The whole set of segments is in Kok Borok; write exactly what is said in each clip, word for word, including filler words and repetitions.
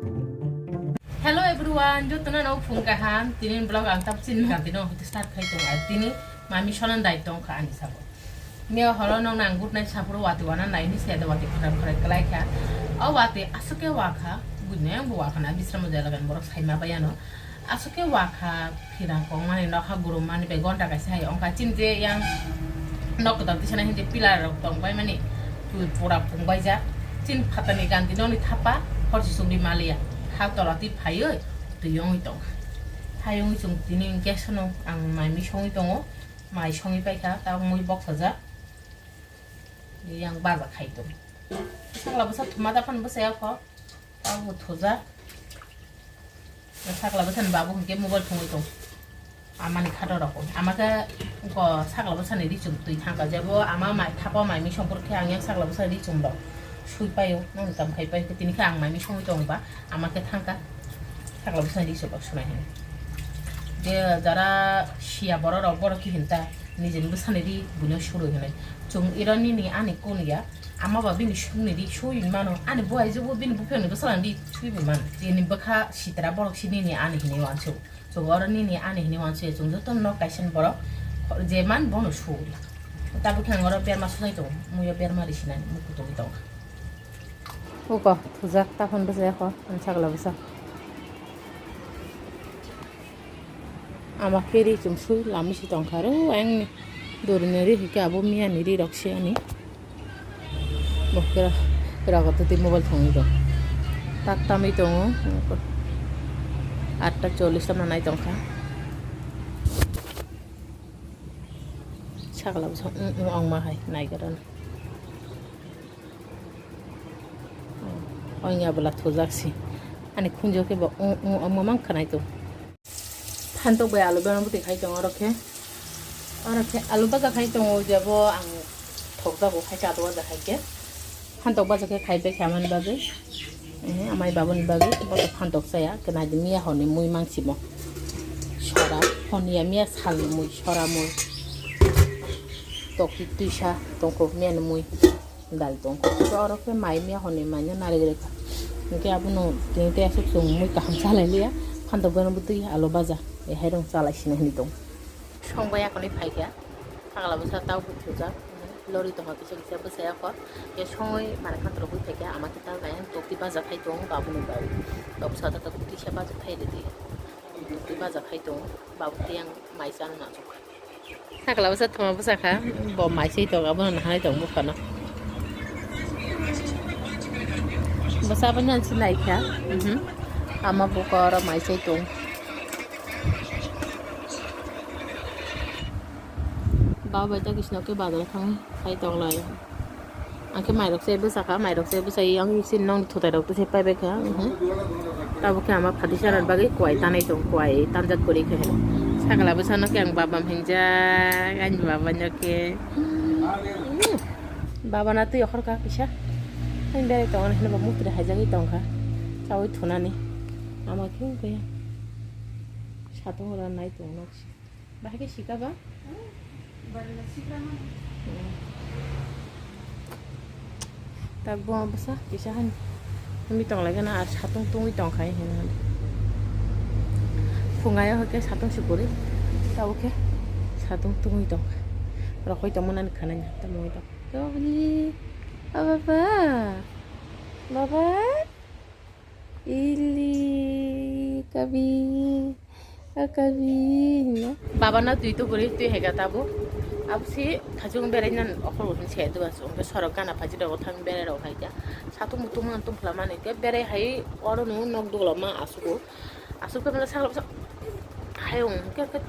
Hello everyone, jotono no phung kaham. Tini vlog ang tap chin kanti no hoite start khai tong ai. Tini mami sonan dai tong kha ani sabo. Miya horo no nang good night sapro wati wana nai ni se da wati khara khara kalai kha. O wati asake wa kha, good night bo wa kha na bisram jai lagan borok sai ma bayano. Asake wa kha phira kong mani no ha gurum mani be gonta kaisa hai ongka chin je yang nok da tisana hindi pilar rok tong bai mani tu pura pung bai ja. Chin phatani ganti noni thapa horsi sugri maliya. Ha tola ti phaioi tu yongoi tong. Ha yongoi chung tini gas no ang mai mi songoi tongo. Mai songoi paikha, ta mui boksajak. Yang baja khai tong. Sakla bwsa thuma da phan bwsa yakho. Ta bo thujak. Sakla bwsa ni babu hwnkhe mobile thungoi tong. Amani khato rok. Ama khe ko sakla bwsa ni richum twi thangka jebo ama mai thapa mai mi songpor khe ang yang sakla bwsa richum rok. Sui paio, nang tam khai pai tini khe ang mai mi songoi tong ba. Ama khe thangka. Sakla bwsani ri chubak sunai hwnwi. Je jara siya borok rok, borok ki hinta nijeni bwsani ri buino surui hwnwi. Chwng iro nini ani kuniya, ama ba bini sukni ri sui mano, ani buai jugo bini buphirni bwsani ri sui bo mano. Jeni bwkha sitra borok si nini ani hinwi wansu. Chwng oro nini ani hinwi wansu, chwng joto nok kaisa borok je man bono suri. Tabuk khe ang oro berma sunai tongo, muiyo berma ri sinani mukutugwi tongo. Uko thujak taphon bwsa yakho ang sakla bwsa. Ama khe ri chum sui lami si tongkha ro ayang ni. Dori ni ri hwnkhe abo miya ni ri rok se ani. Bo khe rago twi mobile thwngwi rw. Tak tamwi tongo. Atta chollish tamo nai tongkha. Sakla bwsa ong ma hai nai gana. Onya bwla thujak si. Ani khunjo khe bo ong ong ong mamang khanai to. Phantok bai alu bana bwtwi khai tongo oro khe. Oro khe alu bhaja khai tongo jebo ang thokjago khai cha to bhaja khai khe. Phantok bhaja khe khai bai kha mani bagwi. Eh, amai babuni bagwi bo to phantok chaya khe nai di miya honi mui mang simo. Sora honi ya miya salni mui sora mui. Toki twisa tongkho miya ni mui. Dal tong kho. Oro khe mai miya hwnwi mai no nari rwkha. Hwnkhe abono tini tei aswk chwng mui kaham chalai liya. Phantok gano bwtwi alu baja. Ehai rong chalai sina hwnwi tong. Song bai akonwi phai kha. Thangla bwsa tau bwthujak. Lori tongkha kisa kisa bwsai akho. Khe songwi mani khantrok bwthai kha ama khe tal kaya tokti baja khai tong babuni bai. Toksa ta tokti kisa baja khai rwdi. Tokti baja khai tong. Babu tei ang mai chana nang. Sakla bwsa thuma bwsa kha, bo mai se tongo, abono naharwi tongo buphano. Bwsa abono nang sinai kha, mhm. Ama buka oro mai se tong. Baba bai ta kisno khe bazar thang khai tong lai. Angkhe mairok se bwsakha, mairok se bwsai ang sin nong thutai rok se paibai kha. Mhm. Tabuk khe ama phati sana bagwi kwai tanai tong, kwai tanjak kwrwi khe. Sakla bwsano khe ang baba hinjak, ani baba no khe. Baba na twi okhor kha kisa. Ani berai tong ani hinba mukti haijagwi tong kha. Chawi thunani. Ama khe wngkhe. Satung ora nai tong nok si. Bahai khe sika ba? Hmm. Tak bo bwsa kisa han. Tumi tong lai gana ar satung tungwi tong khai hin han. Phungai o hwnkhe satung si kwrwi. Tabuk khe satung tungwi tong khai. Rokoi tongmani khwnai na tamo tong. Tongli. O baba. Baba. Ili kabi, a kabi, hinna. Baba na twi to guri twi hega tabo. Abo si thajung berai nan okhor bo se do asu. Hwnkhe sorok gana phaji rogo thang berai rok hai kha. Satung mutung man tum phla mani khe berai hai oro no nok dugla ma asugo. Asuk khe mala sakla bwsa hai ong khe khe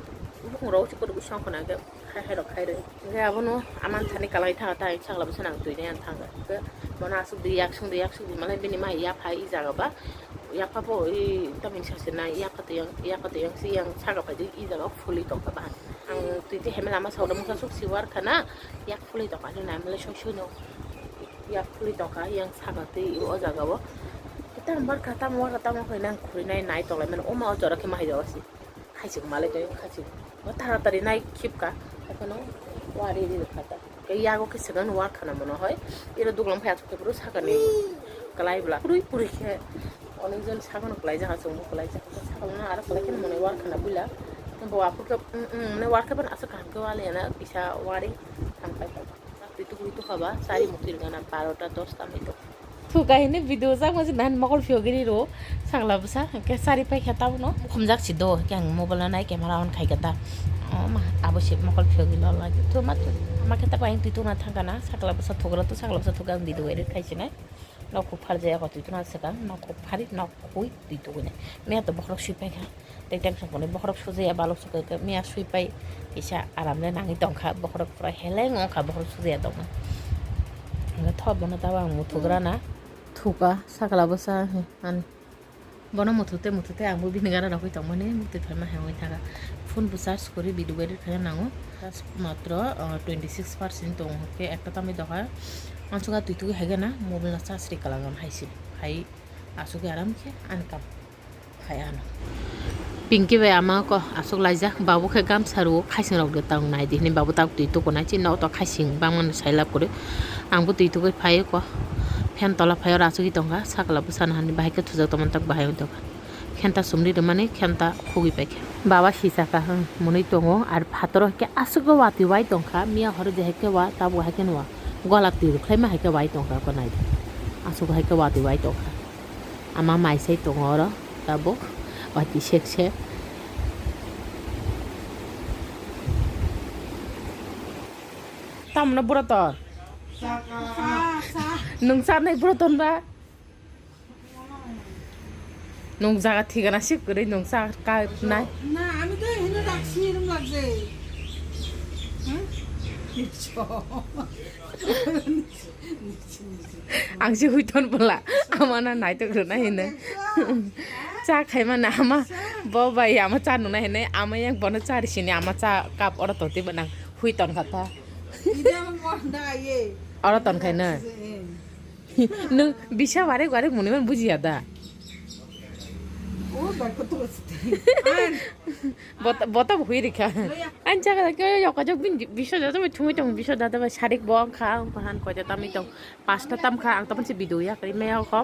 bukung rok chikor usang khona khe. Khai hai rok khai rwi. Hwnkhe abono aman thani kalai thanga tai sakla bwsa nang twi nai ang thanga. Hwnkhe bono aswk di yak swng di yak swk di malai bini mai yaphai i jaga ba. Yapha bo i tamni sase nai yapha twi yang yapha twi yang si yang saka phai di i jaga phulwi tongkha ba. Ang twi twi hemela ma sauna mungsa swk si war khana yak phulwi tongkha ani nai malai soi soi no yak phulwi tongkha yang saka twi o jaga o. Tamo barkha tamo warkha tamo khe nang khuri nai nai tonglai mani o ma o jora khe ma hai jaga si. Khaisik malai tong khaisik. Bo taratari nai khipka. Ekheno wari ri kha ta. Ke yago khe segan war khana mano hoi. Iro duglam phai asuk khe bro sakani. Kalai bla. Puri puri khe. Onek jon sagono kwlaijak, aswk bo kwlaijak. Sagono aro kwlai kheno mwnwi warkha na buila. Bo aphuru khe, mm, mm, mwnwi warkha phano aswk kaham khe waliya na kisa wari thang pai pai. Twi tukui tukha ba, chari mukti rwgana barota dosta mai tok. Thuka hini video jak ma jin nan mokol phiyogiri ro. Sakla bwsa, hwnkhe chari pai kha tabukno. Khumjak si do, hwnkhe ang mobile nai camera on khai kha ta. O ma, abo se mokol phiyogwi lolai. Thuma tu, ama khe ta bai twi tuna thang kana, sakla bwsa thugra tu, sakla bwsa thuka ang video edit khai sinai. Nok kok phar jaya ko twi tuna swkang, nok kok phari, nok khui twi tugune. Miya to bokhorok sui pai kha. Tei tei bwswk hwnwi bokhorok sujaya balok sukha khe miya sui pai kisa aram le nangwi tong kha. Bokhorok pura heleng wng kha, bokhorok sujaya tong kha. Hwnkhe thok bono tabuk ang muthuk rana. Thuka sakla bwsa ani. Bono muthute muthute ang bo bini gana rokwi tongmani muktwi phaima hwnwi thaga. Phone bo charge kwrwi video edit khaina nango. Charge matro, ah, twenty six percent tongo, hwnkhe ekta tamwi doha. Ang chukha twi tugwi hai gana mobile no charge ri kwlangam hai se. Hai aswk aram khe ani kam khai ano. Pinky bai ama ko aswk laijak, babu khe gamsa rwo, khaising rok de tang nai di hwnwi babu tak twi tukunai, chini nok to khaising bangmani sai lab kwrwi. Ang bo twi tugwi phai ko, fan tola phai oro aswk tong kha, sakla bwsano hani bahai khe thujak tongmani tak bahai wng tong kha. Khenta sumri rwmani khenta khugwi pai kha. Baba sisaka, hmm, mwnwi tongo, ar phataro khe aswk watwi wai tong kha, miya horo je hai khe wa, tabuk hai khe nw wa. Gola twi rwkhlaima hai khe wai tong kha, ko nai di. Aswk hai khe watwi wai tong kha. Ama mai sai tongo oro tabuk, watwi sek sek. Tamno bwrwi ton? Nwng chanai bwrwi ton ba? Nwng jaga thikana sik kwrwi nwng cha ka nai. না, আমি তো এখানে রাখছি, এরকম লাগছে। হ্যাঁ? কিচ্ছু। Ang si huiton bwla, amana naitok rwna hinwi. Cha khaimani ama, bo bai ama cha nuna hinwi, ama yang bono cha risini, ama cha cup oro tongtwi bwnang huiton kha ta. Oro ton khaino. Nwng bisa warek warek mwnwi man bujiya da? Bota, bota bo hui rikha. Ani jaga khe yokajok bin bisa jata bai thumui tong, bisa jata bai sarik bo wngkha, wngkha han koita tamwi tong. Pasta tam kha, ang tamo se video ya kari maya kho.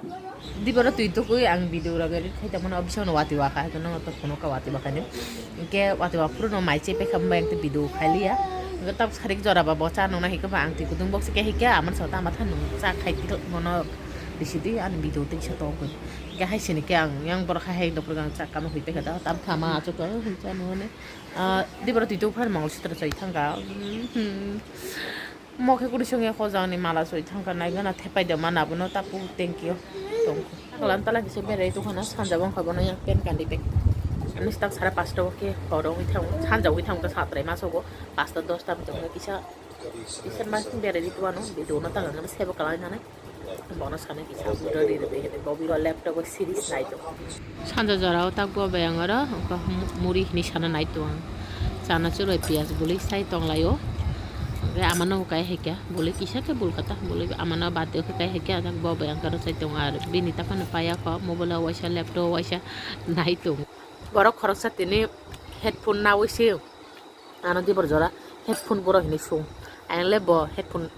Diboro twi tukui ang video rok edit khai tamo no, bisa no wati wakha, no to kono ka wati wakha ni. Hingke wati wa phuru no mai che pekha mbai ang te video khai liya. Hingke tam sarik jora ba bo cha nung na hingke ba ang twi kudung box ke hingke aman sa tama tha nung cha khai ti mono bisi di ani video te kisa tong koi. Hingke hai sini ke ang yang borok hai hai dok ang cha kamo hui pekha da tam kha ma achuk ko cha nung ne. Ah, diboro twi tuk phar mangol sutra chai thang ka. Hmm. Mokhe kuri songya hojang ni mala soi thangka nai gana thepai de mana bono tapu thank you. Tongkho. Kalam tala kisa berai tu khana sanja bang kha bono yang pen kandi pek. Ani stak sara pasta o khe horo wi thang sanja wi thang ta satrai maso go pasta dosta mi tongkha kisa. Kisa mas berai di tuano di dono tala na sebo kalai nane. Bono sana kisa budo di de de bobi ro laptop o series nai to. Sanja jorao tak bo bai ang oro, wngkha mu-, muri hini sana nai tong. Chana churoi piyaj buli sai tong lai o. Hingke amano kai hai kya, buli kisa khe bul kata, buli amano bati o khe kai hai kya, tak bo bai ang karo sai tong ar bini ta phano paya kho, mobile o waisa, laptop o waisa nai tong. Borok khoroksa tini headphone nawi se. Ano dibor jora headphone boro hinui sung. Ang le bo headphone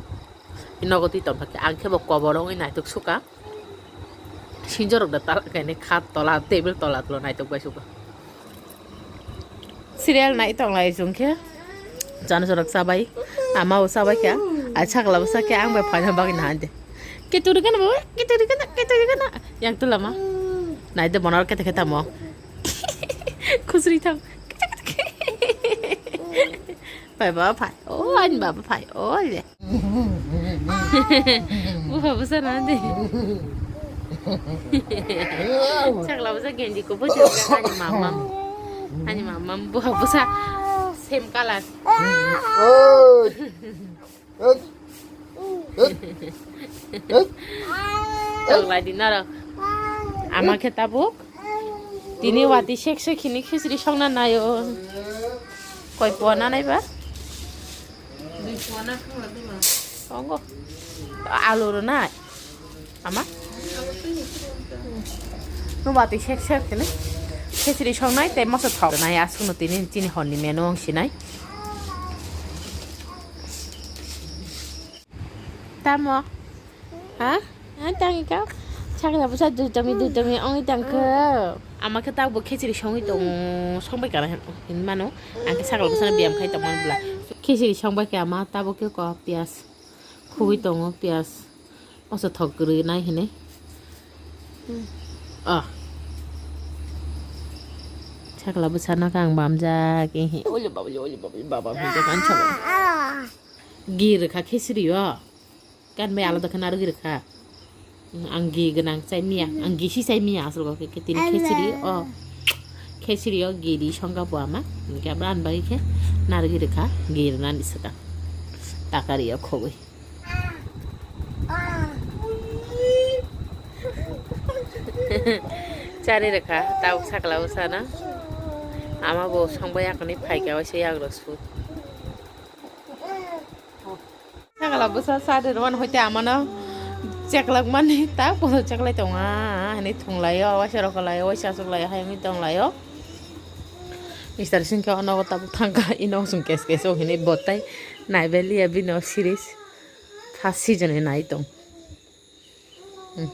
nogo twi tongkha khe, ang khe bo kobor wngwi naitok suka. Sinjorok da tal kainwi khat tola, table tola tola naitok bai suka. Serial nai tonglai chwng khe. Chana chorok chabai. Ama bo chabai kha. Ai sakla bo sakhe ang bai phaina bagwi nahan de. Keturi kana bo, keturi kana, keturi kana. Yang tula ma. Nai de bonar kete kete mo. Khusri thang. Pai baba phai. O ani baba phai. O le. Buha busa na de. Chakla busa genji ko busa ani mama. Ani mama buha busa. Same color. Tonglai di norok. Ama khe tabuk. Tini wati sek sek hini khichri songna naio. Koi pua nanai ba? Tongo. Alu rwnai. Ama? No wati sek sek hini. Khichri songnai tei moso thok rwnai aswkno tini chini horni menu wng sinai. Tamo? Ha? Ha, tangi kau? Sakla bwsa duitami duitami wngwi tangkha. Ama khe tabuk khichiri songwi tongo, songbai kana hin mano. Ang khe sakla bwsano biyam khai tongmani bwla. Khichiri songbai khe ama tabuk khe ko piyaj khugwi tongo, piyaj. Oso thok kwrwi nai hinwi. Ah. Sakla bwsano khe ang bamjak, ehe. Ole baba, ole baba, baba, hinwi khe ang sabo. Gi rwkha khichiri o. Kan bai alada khe narwgwi rwkha. Ang gi gwnang chai miya, ang gisi chai miya aswk khe, khe tini khechiri o. Khechiri o gi ri songkha bo ama. Hinkhe abra ani bagwi khe narwgwi rwkha, gi rwnani swkang. Takari o khogwi. Chari rwkha, tabuk sakla bwsano. Ama bo songbai yakni phaikha, waisa yagrok su. Sakla bwsa sa de rwmani hoite amano cheklak mani ta kono cheklai tonga hinwi thunglaio, waisa rokhorlaio, waisa achuklaio, hayungwi tonglaio. Mister Singh khe o nogo tabuk thangkha, ino chwng kes kes o hinwi botai naibai liya bini o series first season ni nai tong. Hmm.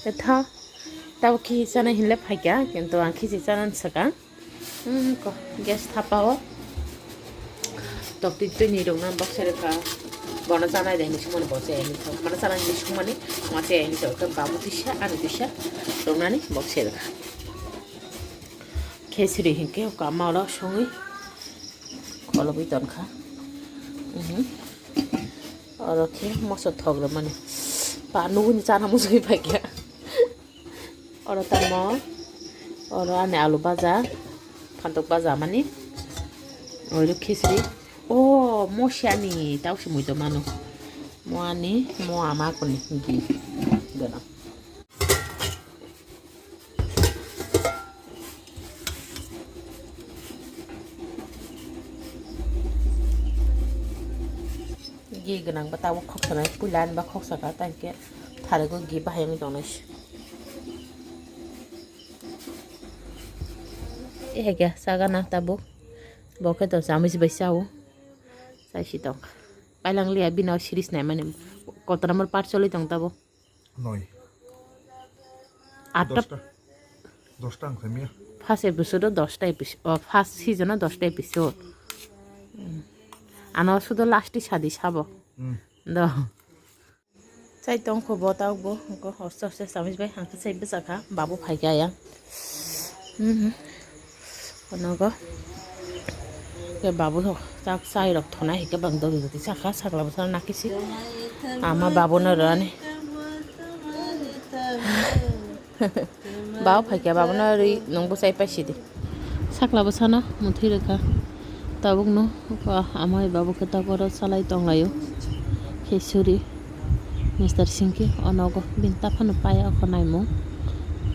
Tha, tabuk khichi chana hinle phaikha, kintu ang khichi chana swkang. Hmm, ko, gas thapa o. Tok twi twi ni rok na box rwkha. Bono chana de hinwi sumani box hinwi thok. Bono chana hinwi sumani, ma se hinwi thok. Babu tisa, ani tisa. Rok nani box rwkha. Khesri hinkhe kama oro songwi kholobwi tonkha. Mhm. Oro khe moso thok rwmani. Pa nuguni chana muchungwi paikha. Oro tamo, oro ani alu baja, phantok baja mani. Oro khesri. O, mo siani tausi mui tongmano. Mo ani, mo ama koni gi gana. Gi gwnang ba tabuk khoksa nai, puila ani ba khoksa ka, tangke tharego gi bahai wngwi tongnai se. Ehega sagana tabuk, bo khe to chamich bai chao, chai si tong. Pailang liya bini o series naimani, koto number part choli tong tabuk. Noi. Atta. Dosta. Dosta ang khaimya. First episode o dosta episode, o first season o dosta episode. Hmm. Ano sudo last sadi sabo. Hmm. Do. Chai tong kho bo tau bo, ko hoste hoste samis bai hangkhe chai bwsakha, babu phaikha yang. Hmm. Kono go. Ke babu ho, tak chai rok thona hike bang dogi goti chakha, sakla bwsano nakisi. Ama babu no rani. Babu phaikha, babu no ri nung bwsai paisidi. Sakla bwsano muthwi rwkha. Tabukno amai babu khe taboro salai tonglaio. Khesuri Mister Singh khe onogo bini taphano paya kho naimung.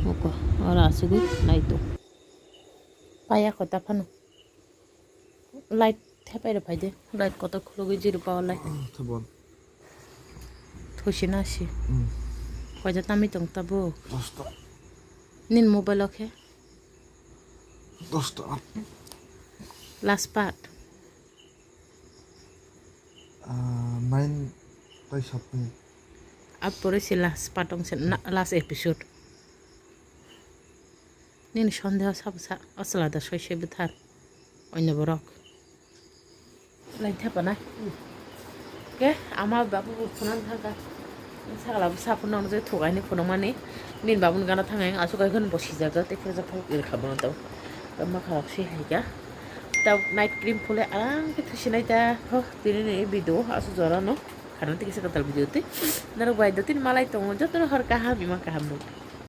Moko oro asugwi naitok. Paya kho taphano. Light thepai rw phai de. Light kotor khulugwi zero power light. Ah, thabon. Thusi na si. Hmm. Koita tami tong tabuk. Dosta. Nin mobile o khe? Dosta. Last part. Ah, nine tai sapni. Apore si last part ong se na, last episode. Nini sondeho sabo sa, o chwla da soi soi bwthar. Oino borok. Lai thapa na. Ke ama babu bo phunang thangka. Sakla bo sa phunang je thugai ni phunang mani. Nini babu ni gana thangai asuk ai khon bo sijak ja te phunang jak phang ir kha bono to. Ma kha si hai ka. Ta night cream phule arang ke thusi nai ta. Ho tini ni video asu jora no. Khana tiki sa katal video te. Narok bai do tin malai tongo joto no hor kaham ima kaham bo.